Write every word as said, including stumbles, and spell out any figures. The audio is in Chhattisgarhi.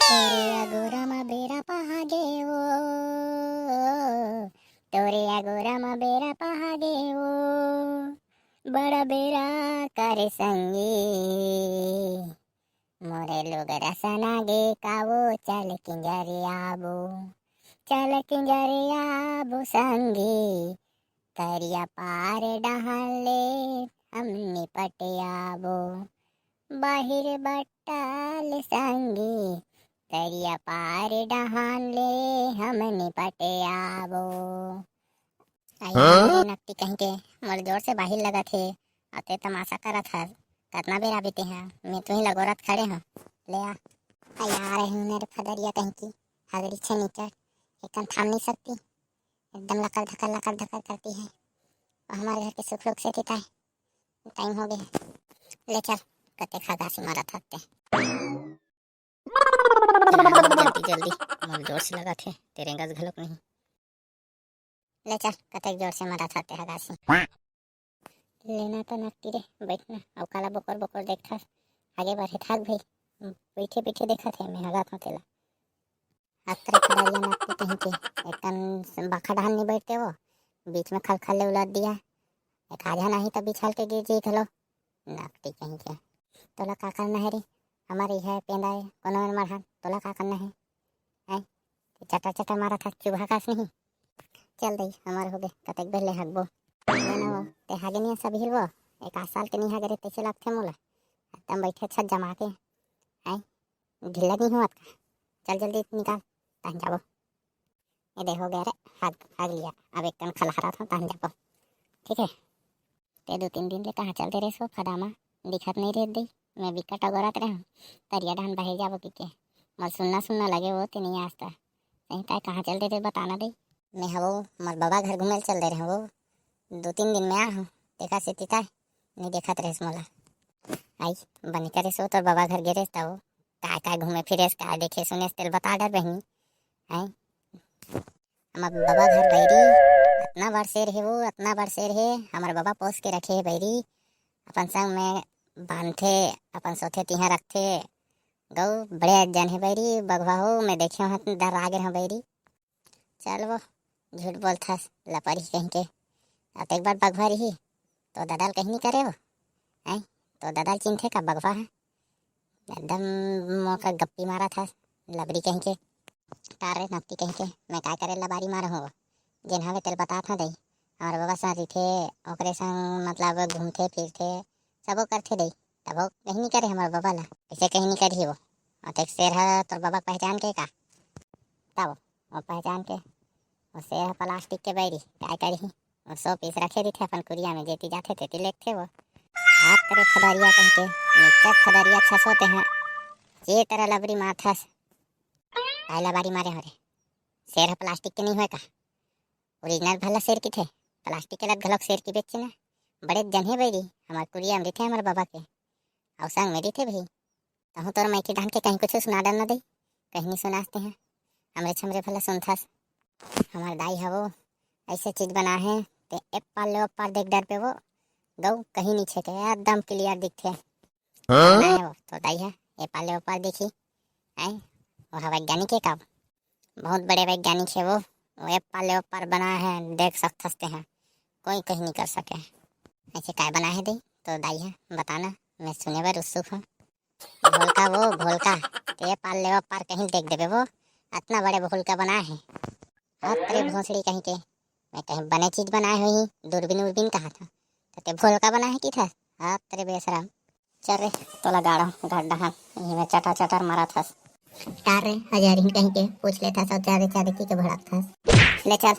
तोरे अगोरा म बेरा पहा गे वो, तोरे अगोरा म बेरा पहा गे वो, बड़ा बेरा करे संगी। मोरे लुगरा सना गे कावो, चल किंजरिया बो, चल किंजरिया बो संगी। तरिया पार डहान ले हम निपट आबो, बाहिर बट्टा ले संगी। तरिया पार डहान ले हम निपट आबो। आई हाँ? रे नकटी कहीं के, मोर जोर से बाहिर लगत हे, अउ ते तमाशा करत हस। कतना बेरा बीते हा, मैं तुही लगोरत खड़े हूँ। ले आ। आई आ रही हूँ रे फदरिया कहीं की, हगरी छे निकट, एकन थाम नहीं सकती, एकदम लकर धकर लकर धकर करती है। वो हमारे घर के सुख रुख से तिताए टाइम हो गया। ले चल, कते खगासी मारत हत्ते। जल्दी जल्दी, मोर जोर से लगत हे, ते रेंगस घलोक नहीं। ले चल, कतेक जोर से मारत हत्ते हगासी। लेना तो नकटी रे, बैठना, अउ काला बोकर बोकर देखथस, आगे बढ़े थाक भाई, पीठे पीठे देखत हे, मैं हगात हूँ तेला। अतरे खड़ारिया नकटी कहीं के, एकन बाखा डहान नहीं बैठते वो, बीच में खलखल ले उलट दिया, एक आधा नहीं तो बिछल के गिर जाई घलो, नकटी कहीं के। तोला का करना है रे, हमारे यह पेंदा है, कोनो मेर मरहा, तोला का करना है? हैं? चटर चटर मारत हस, चुभा कास नहीं। चल दई, हमार हो गे, कतेक बेर ले हगबो। ले ना वो, ते हागे नहीं सब हिलबो, एक आध साल के नहीं हागे रे, तैसे लगथे मोला। एकदम बैठे छत जमा के, हैं? ढीला नहीं हुआ का? चल जल्दी निकाल, तहन जाबो। ये दे हो गया रे, हग, हग लिया, अब एक कन खलहरा था, तहन जाबो। ठीक है? ते दो तीन दिन ले कहाँ चल दे रहे सो फदामा, दिखत नहीं रहे दई। मैं बिकट अगोरत रहे हूँ, तरिया डहान बहे जाबो कि के। मोर सुन्ना सुन्ना लगे वो ते नहीं आस्ता। सही ताय कहाँ चल दे रहे बताना दई। मैं हवो, मोर बाबा घर घूमे चल दे रहे वो। दो तीन दिन में आ हूँ, देखा से तिताय, नहीं देखत रहे मोला। आई, बनी करे सो तोर बाबा घर गे रहे तब। काय काय घूमे फिरे, काय देखे सुने तेल बता डर बहनी। आई, हमर बबा घर बैरी, अतना बड़ शेर हे वो, अतना बड़ शेर हे, हमर बबा पोस के रखे हे बैरी। अपन संग में बांधथे, अपन सोथे तिहां रखथे। गऊ बड़े जन हे बैरी, बघवा हो, मैं देखे हूँ, दर्रा गे रहूँ बैरी। चल वो, झूठ बोलथस, लपरी कहीं के। अब एक बार बघवा रही, तो ददल कहीं नहीं करे हो, हैं? तो ददल चिन्हथे का बघवा है? एकदम मोका गप्पी मारत हस, लबरी कहीं के। तार रे नकटी कहीं के, मैं काय करे लबारी मारहूँ वो? जेन हवे तेल बतात हँ दई। हमर बबा संग रहिथे, ओकरे संग मतलब घूमथे फिरथे, सबो करथे दई। तबो कहीं नहीं करे हमर बबा ला, कैसे कहीं नहीं करही वो? अतेक शेर ह तोर बबा के पहचान के का? तब वो पहचान के, वो शेर ह प्लास्टिक के बैरी, काय करही? वो सौ पीस रखे रहिथे अपन कुरिया में, जेती जाथे तेती लेगथे वो। आप करे फदरिया कहीं के, निच्चट फदरिया छसोते हैं, जे तरह लबरी मारथस। काय लबारी मारे हो रे? शेर ह प्लास्टिक के नहीं होय का? ओरिजिनल भला शेर किथे, प्लास्टिक के लत घलोक शेर की बेचे ना। बड़े जन हे बैरी, हमर कुरिया में रहिथे हमर बबा के, अउ संग में रहिथे भी। तहूँ तोर माई के डांट के कहीं कुछ सुना डर न दे, कहीं नहीं सुनाते हैं। हमरे छमरे भला सुनथस। हमार दाई हवो, ऐसे चीज बना है, ते ए पार ले ओ पार देख डर पे वो। गऊ कहीं नहीं छेके, एकदम क्लियर दिखथे। हाँ? ना है वो, तो दाई है, ए पार ले ओ पार देखी। आई, वो ह वैज्ञानिक है का? बहुत बड़े वैज्ञानिक है वो। वो ए पार ले ओ पार बना है, देख सकथस ते हैं, कोई कहीं नहीं कर सके। ऐसे काय बना है दे, तो दाई है, बताना, मैं सुने बर उत्सुक हूँ। भोलका वो, भोलका, ते पार ले ओ पार कहीं देख देबे वो, अतना बड़े भोलका बनाए है। हत रे भोसड़ी कहीं के, मैं कहीं बने चीज बनाए होही, दूरबीन उरबीन कहा था, तो ते भोलका बनाए है की था? हत रे बेशरम। चल रे, तोला गाड़ो, गाड़ डहान, यही में चटर चटर मारा थस। का रे, हजारिन कहीं के, पूछ लेता सब ज्यादा ज्यादा की के भड़क थस। ले चल,